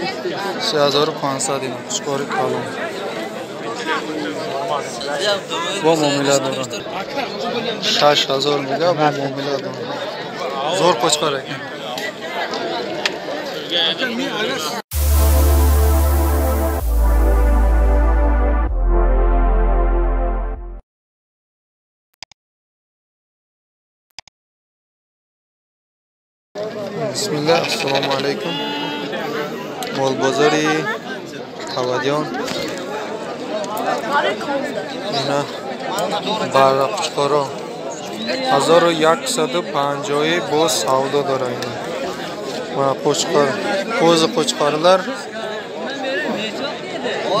3500 ина қучқори калон бо муомила дорад. 6000 мега бо муомила дорад. Zo'r qo'chqor ekan. Bismillah, assalomu alaykum. Mol bozori Tavadiyon. Ина барра қучқоро 1150 бо савдо дора ина. Mana qo'chqor, qo'zi qo'chqorlar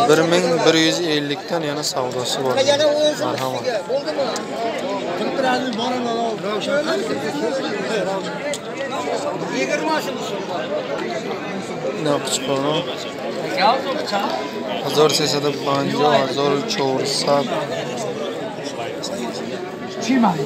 1150 dan yana savdosi bor. Marhamat. Ина qo'chqoro 1350, 1400. 1300.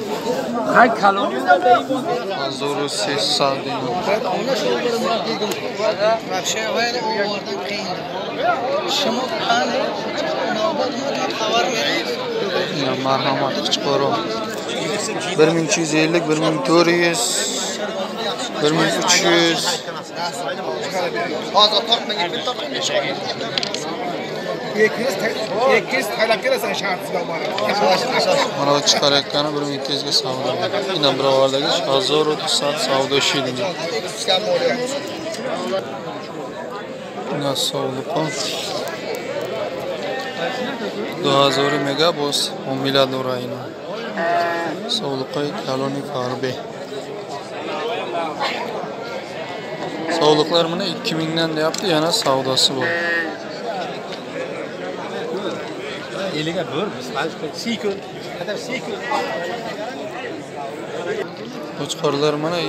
Ина marhamat qo'chqoro 1250, 1400, 1300. Mana chiqarayotgani 1200 ga savdo. Ina birovardagi 1200 savdo shilling. Ina sovliqon 2000 mega boz muomila dora ina. Sovliqoy kaloni farbe. Sovliqlar mana 2000 dan deyapti, yana savdosi bor. Qo'chqorlar mana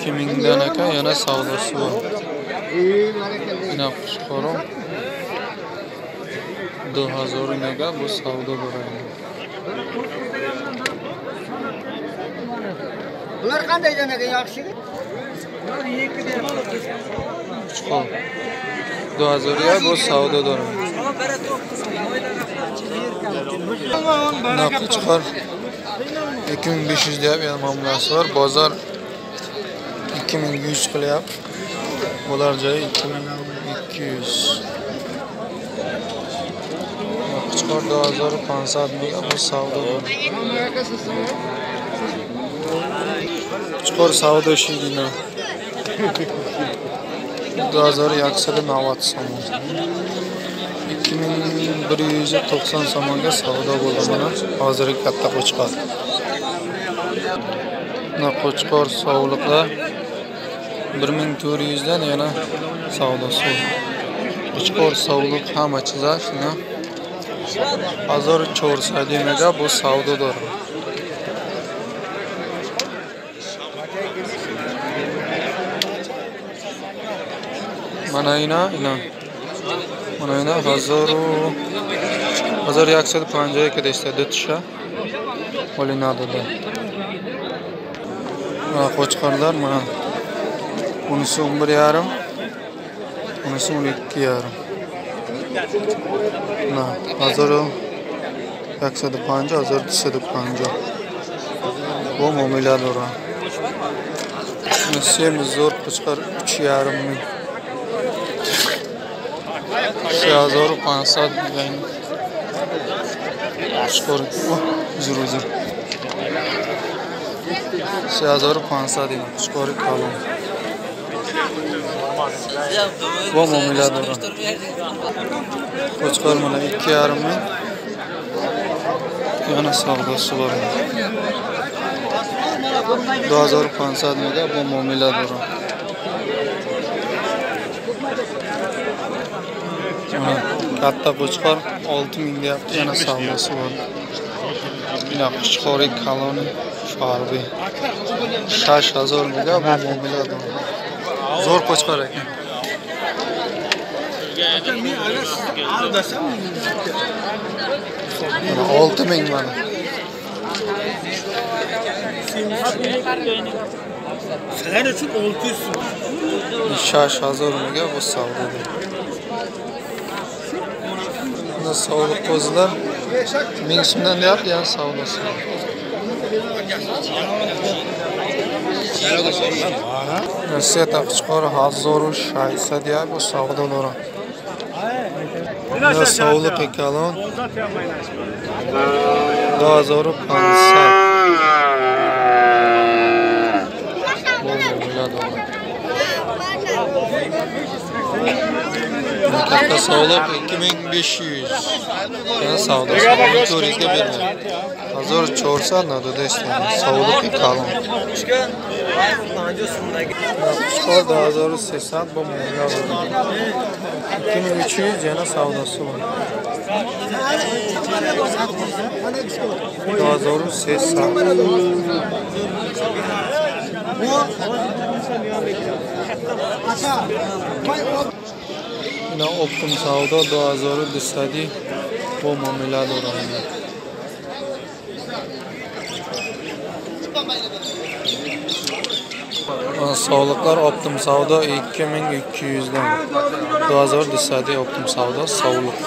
2000 dan ekan, yana savdosi bor. Ina qo'chqorim 2000 mega bu savdo bor. Bular qandaydan ekan yaxshi? Qo'chqor 2000 ga bu savdo bor. Ina qo'chqor 2500 deyapti, yana muomalasi bor. Bozor 2100 qilyapti. Bo'lar joyi 2200. Qo'chqor 2500 mega bu savdo bor. Qo'chqor savdo shilina 2190 so'm. 2190 so'mga savdo bo'ldi mana hozirgi katta qo'chqor. Mana qo'chqor sovliqlar 1400 dan yana savdosi. Qo'chqor sovliq hamma chizash ina 1400 mega bu savdo dor. Mana ina ina mana ina 1150 kedishda tusha olinadi. Mana qo'chqorlar mana bunisi 11,5, bunisi 12,5. Mana 1150, 1250. Bu muomala dora. Semiz zo'r qo'chqor 3,5 ming. 3500 degan. Qo'chqor uzr. 3500 degan qo'chqor kalon. Bu muomala dora. Qo'chqor mana 2,5 ming. Yana savdosi bor. 2500 mega bu muomala dora. Katta qo'chqor 6000 deyapti, yana savdosi bor. Ina qo'chqori kaloni farbi 6000 mega bu muomala dora. Zo'r qo'chqor ekan. Mana 6000 mana. Sizlar uchun 600 so'm. 6000 мега бо савдо дорад. Ина савлуқ қозилар 1000 сумдан deyapti, yana savdosi. Seta qo'chqor 1600 deyapti, bu savdo дорад. Ина савлуқи калон 2500 бо муомила дорад. Katta sovliq 2500. Yana savdosi 400 ga bermaydi. 1400 надода истанд. Sovliqi kalon. Qo'chqor 2300 бо муомила дорад. 2300 yana savdosi bor. 2300. Ина оптом савдо 2200 бо муомила дорад. Sovliqlar оптом savdo 2200 dan. 2200 оптом savdo sovliq.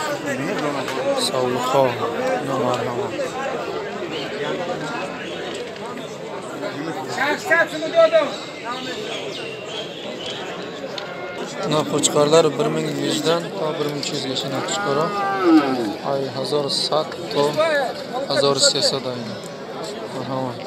Sovliqho. Ина marhamat. Ина qo'chqorlar 1100 dan то 1300 gacha qo'chqorlar. Ay 1100 то 1300 ayni. Marhamat.